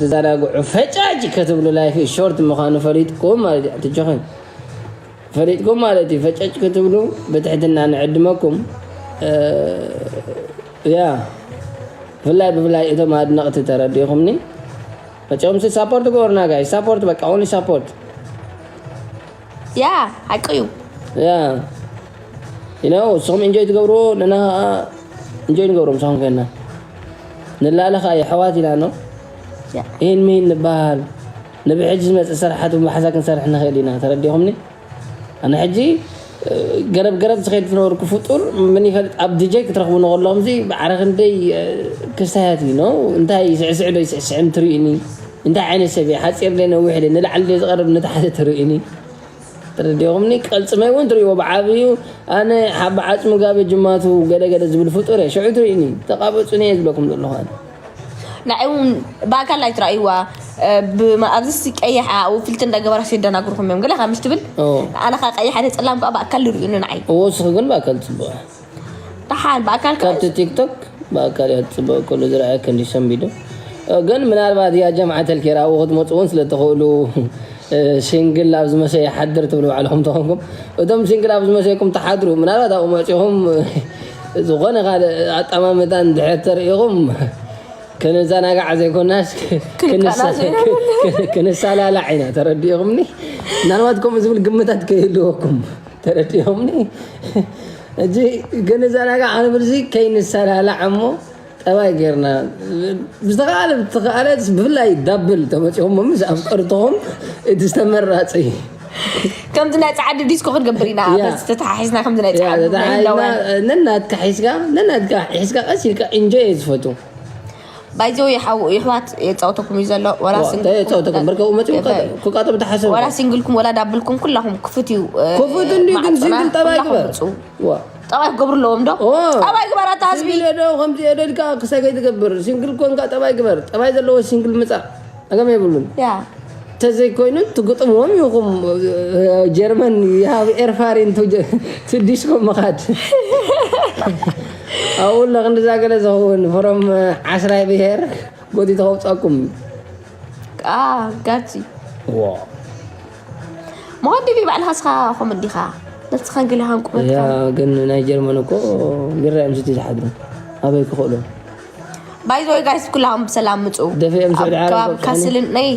ትዛናግዑ ፈጫጭ ክትብሉ ላይፍ ሾርት ምዃኑ ፈሊጥኩም ማለት እዩ። ኣትጆኸን ፈሊጥኩም ማለት እዩ። ፈጫጭ ክትብሉ ብትሕትና ንዕድመኩም። ያ ብፍላይ ብፍላይ እቶም ኣድነቕቲ ተረዲኹምኒ። መቸምሲ ሳፖርት ግበሩና ጋይ ሳፖርት በቃ ኦንሊ ሳፖርት። ያ ሓቂ እዩ። ያ you know ንስኹም ኢንጆይ ትገብርዎ ንና እንጆይ ንገብሮ ምሳኹም ኮይና ንላለ ከዓ የሕዋት ኢና ነው። ይህን ምሂን ንበሃል። ንብሕጂ ዝመፅእ ስራሓት ብሓዛ ክንሰርሕ ንኽእል ኢና። ተረዲኹምኒ? ኣነ ሕጂ ገረብ ገረብ ዝኸይድ ዝነበርኩ ፍጡር ምን ይፈልጥ ኣብ ዲጀይ ክትረኽቡ ንኸለኹም ዚ ብዓረ ክንደይ ክስታያት እዩ ነው። እንታይ ስዕስዕ ዶ ይስዕስዕም ትርእዩኒ? እንታይ ዓይነት ሰብ እየ? ሓፂር ደ ነዊሕ ደ ንላዕሊ ደ ዝቐርብ ንታሕቲ ትርእዩኒ? ተረዲኹምኒ? ቅልፅመይ እውን ትርእይዎ ብዓብዩ ኣነ ሓባ ዓፅሚ ጋበ ጅማቱ ገለገለ ዝብል ፍጡር እየ። ሽዑ ትርእዩኒ? ተቃበፁኒ እየ ዝብለኩም ዘለኹ ኣነ። ንዓይ እውን ብኣካል ኣይትረኣይዋ ኣብዚ ቀይሕ ኣብኡ ፍልቲ እንዳገበራ ሲደናግርኩም እዮም ገለ ካብ ምሽ ትብል ኣነ ከዓ ቀይሕ ሓደ ፀላም ከዓ ብኣካል ዝርእዩኒ ንዓይ እዎ እስኺ ግን ብኣካል ፅቡቅ ደሓን ብኣካል ካብቲ ቲክቶክ ብኣካል እያ ትፅበቅ ከሎ ዝረኣየ ከንዲ ሰንቢዱ ግን ምናልባት እያ ጀምዓት ኣልኬራ ኣብኡ ክትመፁ እውን ስለትኽእሉ ሲንግል ኣብ ዝመሰ ይሓድር ትብሉ ባዕልኹም ተኾንኩም እቶም ሲንግል ኣብ ዝመሰኩም ትሓድሩ ምናልባት ኣብኡ መፂኹም ዝኾነ ካልእ ኣጠማምታ እንድሕር ተርእኹም ክንዘናጋዕ ዘይኮናስ ክንሳላላዕ ኢና ተረዲኹምኒ ምናልባት ከምኡ ዝብል ግምታት ከይህልወኩም ተረዲኹምኒ እጂ ክንዘናጋዕ ክንብል ዚ ከይንሰላላዕ እሞ ጠባይ ጌርና ብዝተኻለ ብዝተኻለ ብፍላይ ዳብል ተመፂኹም ምስ ኣፍቀርትኹም እቲ ዝተመራፂ ከምዚ ናይ ፃዓዲ ዲስኮ ክንገብር ኢና ተተሓሒዝና ከምዚ ናይ ፃዓዲ ነናትካ ሒዝካ ነናትካ ሒዝካ ቀስ ኢልካ ኢንጆይ እየ ዝፈቱ ባይዘው የሓው ይሕዋት የፃውተኩም እዩ ዘሎ ወላ የፃውተኩም በርከ መፂ ክቃጠብ ተሓሰብ ወላ ሲንግልኩም ወላ ዳብልኩም ኩላኹም ክፉት እዩ ክፉት እንዲ ግን ሲንግል ጠባይ ግበር ጠባይ ክገብሩ ኣለዎም ዶ ጠባይ ግበር ኣታ ህዝቢ ዶ ከምዚ የደልካ ክሳይ ከይትገብር ሲንግል ኮንካ ጠባይ ግበር ጠባይ ዘለዎ ሲንግል ምፃእ ኣገም የብሉን ያ ተዘይኮይኑ ትግጥምዎም ኢኹም ጀርመን you have airfare to ዲስኮ ምኻድ ኣብኡ ለክንዲ ዛገለ ዝኸውን from ዓስራይ ብሄር ጎቲቶ ከውፃኩም ጋጂ መኸዲ ባዕልኻ ስኻ ኮመዲኻ ነብስኻን ገሊኻን ቁመትካ ግን ናይ ጀርመን እኮ ግራ እዮም ስቲ ዝሓድሩ ኣበይ ክኽእሉ ባይዘወይ ጋይስ ኩላኹም ብሰላም ምፁ ደፊኦም ስዑዲ ዓረብ ከባቢ ካስልን ናይ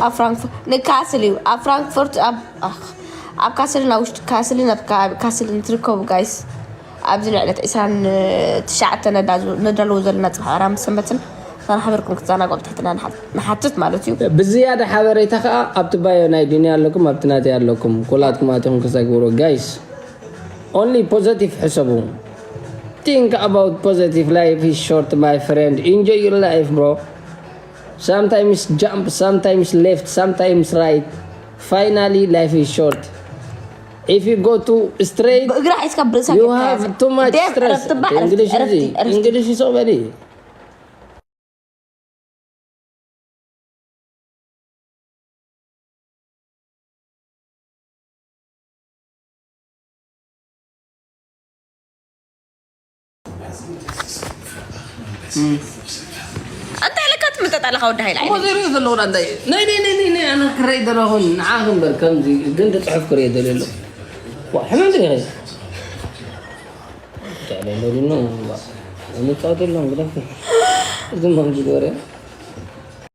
ኣብ ፍራንክፈርት ንካስል እዩ ኣብ ፍራንክፈርት ኣብ ካስልን ኣብ ውሽጢ ካስልን ኣብ ከባቢ ካስልን ትርከቡ ጋይስ ኣብዚ ንዕለት ዕስራን ትሽዓተ ነዳለዎ ዘለና ፅባሕ ዕራም ሰንበትን ከናሕበርኩም ክትዘናግዑ ብትሕትና ንሓትት ማለት እዩ። ብዝያዳ ሓበሬታ ከዓ ኣብቲ ባዮ ናይ ዲኒ ኣለኩም ኣብቲ ናተይ ኣለኩም ኩላትኩም ኣቲኹም ክሰግብሩ ጋይስ only positive ሕሰቡ think about positive life is short my friend enjoy your life bro sometimes jump sometimes left sometimes right finally life is short if you go to straight ብእግራ ሒዝካ ብርእሳ you have too much stress English is English is so very እንታይ ለካ ትምጠጥ ኣለኻ ወዲ ሃይለ እሞ ዘይሪኦ ዘለኹ እንታይ ናይ ናይ ናይ ናይ ናይ ኣነ ክረይ ዘለኹን ንዓኽ እምበር ከምዚ ግን ትፅሑፍ ክሪኦ ደልየ ኣለኹ ዋ ሕመም ዘይኸ ተዕለለሉኖ ንፃወት የለኹም ግደፍ እዚ መምዚ ገበረ